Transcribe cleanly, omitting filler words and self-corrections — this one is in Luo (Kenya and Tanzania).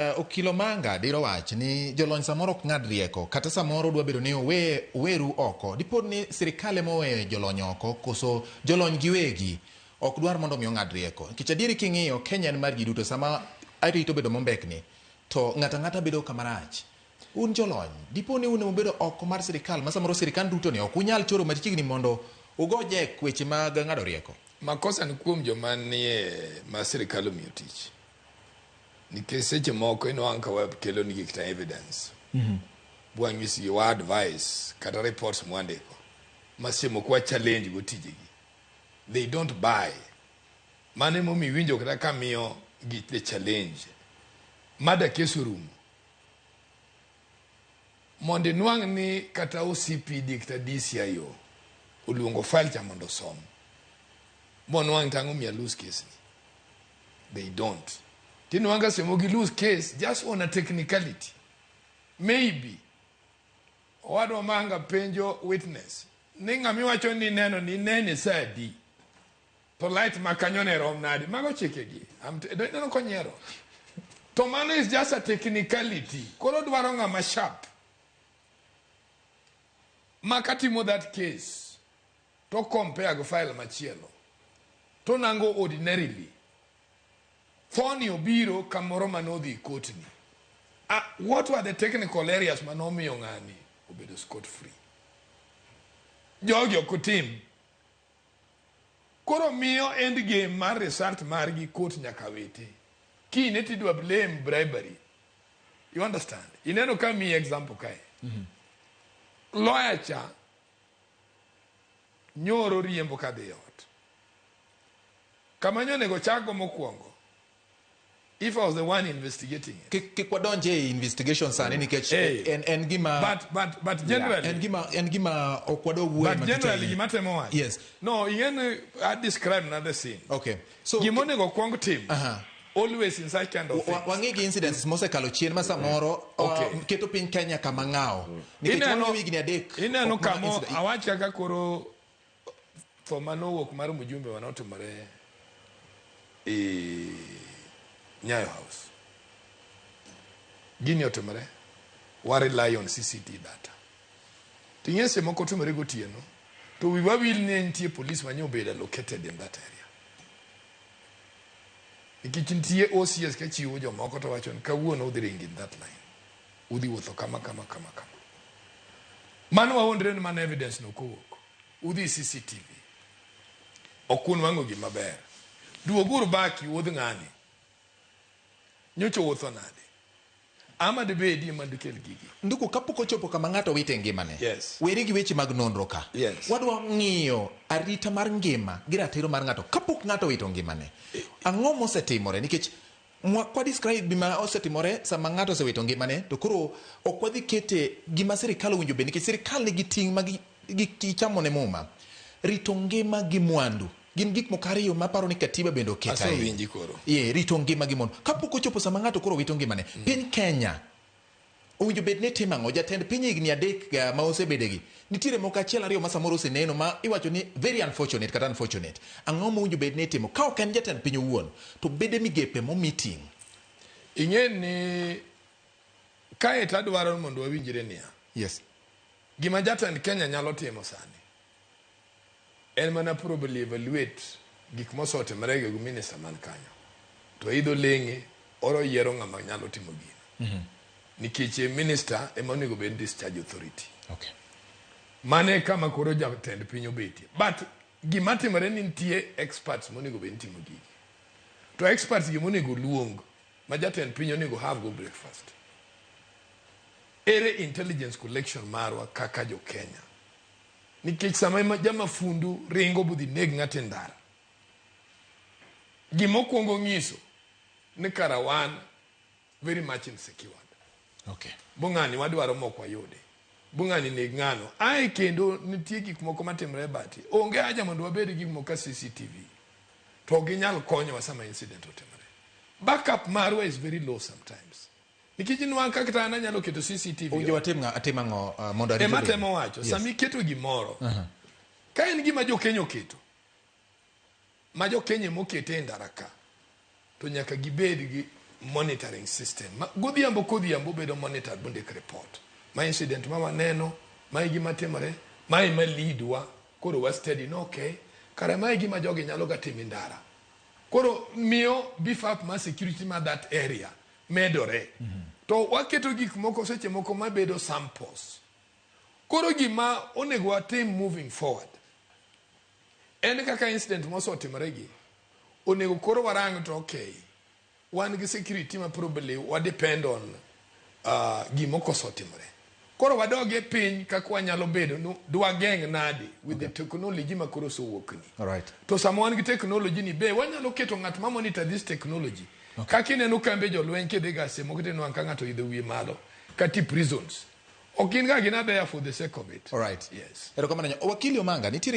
Okilo Manga diro wach ni jolony samoro ok ng'ad rieko kata samoro dwa bedo ni owe oweru oko. Dipo ni sirikal ema oweyo jolony oko koso jolony giwegi ok dwar mondo mi ong'ad rieko. Nikech adieri king'iyo Kenya en mar ji duto sama arita obedo mombekni to ng'ato ang'ata bedo kama rach. Un jolony, dipo ni un ema ubedo oko mar sirikal ma samoro sirikand Ruto ni ok unyal choro machiegni mondo ugo jek weche mag ng'ado rieko. Makosa ni kuom joma nie ma sirikal omiyo tich. Nikech seche moko inwang' ka wakelo nigi kata evidence. Bwanyisgi wa advice kata reports mwandiko. Ma seche moko wa challenge go tijegi. They don't buy. Mano emomiyo iwinjo kata ka miyo gi the challenge. Mada case orumo. Mondo inwang' ni kata OCPD kata DCIO oluongo file cha mondo osom. Bonwang' tang'o miya lose case ni. They don't. Tinwang' ka seche moko gi lose case just on a technicality. Maybe owadwa Manga penjo witness ni ng'ama iwacho ni neno ni nene sa adi? To light ma kanyo ne rom nade? Mago chike gi. Ineno konyiero. To mano is just a technicality. Koro dwaro ng'ama sharp. Ma katimo that case to compare gi file machielo. To nango ordinarily thoni obiro kamoro manodhi kotni. What were the technical areas manomiyo ng'ani obedo scot free? Jogi ok otim. Koro miyo end game mar result margi court nyaka wete. Kine tidwa blame bribery. You understand? Ineno ka mi example kae. Lawyer cha nyoro riembo kadhi ot. Kama nyonego chak go mokwongo. If I was the one investigating it. Kik wadonj e investigation sani nikech Hey. en gima But generally en gima ok wadwa wuoye But matut generally ahinya. gima temo wacho. Yes. No, ing'eni I describe another scene. Okay. So Gima onego kwong tim. Always in such kind of things. Wang'i gi incidents mosekalo chien ma samoro keto piny Kenya kama ng'awo. Nikech wang'iyo higni 3. Ineno ok mana kamo awach kaka koro tho manowuok mar mjumbe manotimore e Nyayo House. Gini otimore, wa rely on CCTV data. To ing'e seche moko otimore gotieno, to wiwa wil ni nitie police ma nyobedo allocated in that area. Nikech nitie OCS ka chiwo jomoko to wacho ni kawuono udhi ringo in that line. Udhi wuotho kama kama kama kama. Mano wawuondre ni mano evidence no kowuok. Udhi CCTV. Ok unwang'o gima ber. Duoguru back wuodh ng'ani. Nyocha owuotho nade? Ama dibedi ema dikel gigi. Nduku kapok ochopo kama ng'ato wite ngimane. Yes. Weri gi weche mag nonro ka. Yes. Wadwa ng'iyo arita mar ngima gi ratiro mar ng'ato kapok ng'ato owito ngimane. Ang'o mosetimore nikech kwa describe gima osetimore sama ng'ato osewito ngimane to koro ok wadhi kete gima sirikal owinjo bed nikech sirikal nigi ting' ma gichamo ne muma. Rito ngima gi mwandu gin gik moko ariyo maparo ni katiba bende oketo ahinya. Asewinji koro. Ye, rito ngima gi mwandu. Kapok ochopo sama ng'ato koro wito ngimane, piny Kenya owinjo bed ni timo ang'o? Jatend piny higni 3 ga ma osebedegi, nitiere moko achiel ariyo ma samoro oseneno ma iwacho ni very unfortunate kata unfortunate. Ang'o mowinjo bed ni itimo? Ka ok en jatend piny owuon, to bede migepe momi ting'. Ing'e ni kae to adwaro ni mondo wawinjre niya. Yes. Gima jatend Kenya nyalo timo sani en mana probably evaluate gik mosetimore gi minister man kanyo. To idho leng'e oro yiero ng'ama nyalo timo gino. Nikech minister ema onego bed discharge authority. Okay. Mano e kama koro jatend piny obetie. But gima timore ni nitie experts monego bed ni timo gigi. To experts gi monego luong ma jatend piny onego have go breakfast. Ere intelligence collection marwa kaka jo Kenya? Nikech sama jamafundu ringo bodhi neg ng'ato e ndara, gimokwongo ng'iso ni kara wan very much insecure. Okay. Bo ng'ani wadwaro mok wayude. Bo ng'ani neg ng'ano. Ae kendo nitie gik moko matimore e bati. Onge haja mondo wabed gi gik moko ka CCTV. To ok ginyal konyowa sama incident otimore. Backup marwa is very low sometimes. Nikech inwang' kaka kata an anyalo keto CCTV. Owinjo watim atim ang'o mondo arita Ema obed? temo wacho, Yes. sama iketo gimoro, ka en gima jo Kenya oketo, ma jo Kenya emokete e ndara ka, to nyaka gibed gi monitoring system ma godhiambo kodhiambo bedo monitored mondik report ma incident ma waneno, mae gima timore, mae ma lead wa koro wa study no, okay, kare mae gima jogi nyalo ga timo e ndara. Koro miyo beef up ma security ma that area medore. To waketo gik moko seche moko mabedo samples. Koro gima onego watim moving forward en kaka incident mosetimore gi, onego koro warang to okay, wan gi security ma probably wa depend on gima okoso timore. Koro wadog e piny kaka wanyalo bedo no dwageng' nade with the technology ma koro osewuok ni. To sama wan gi technology ni, be wanyalo keto ng'at ma monitor this technology? Kaka ineno kambe jolweny, kidhi ga seche moko tinwang'o ka ng'ato oidho wiye malo kati prisons, ok gin ga gina there for the sake of it. Yes. Erokamano, wakili Omanga nitiere.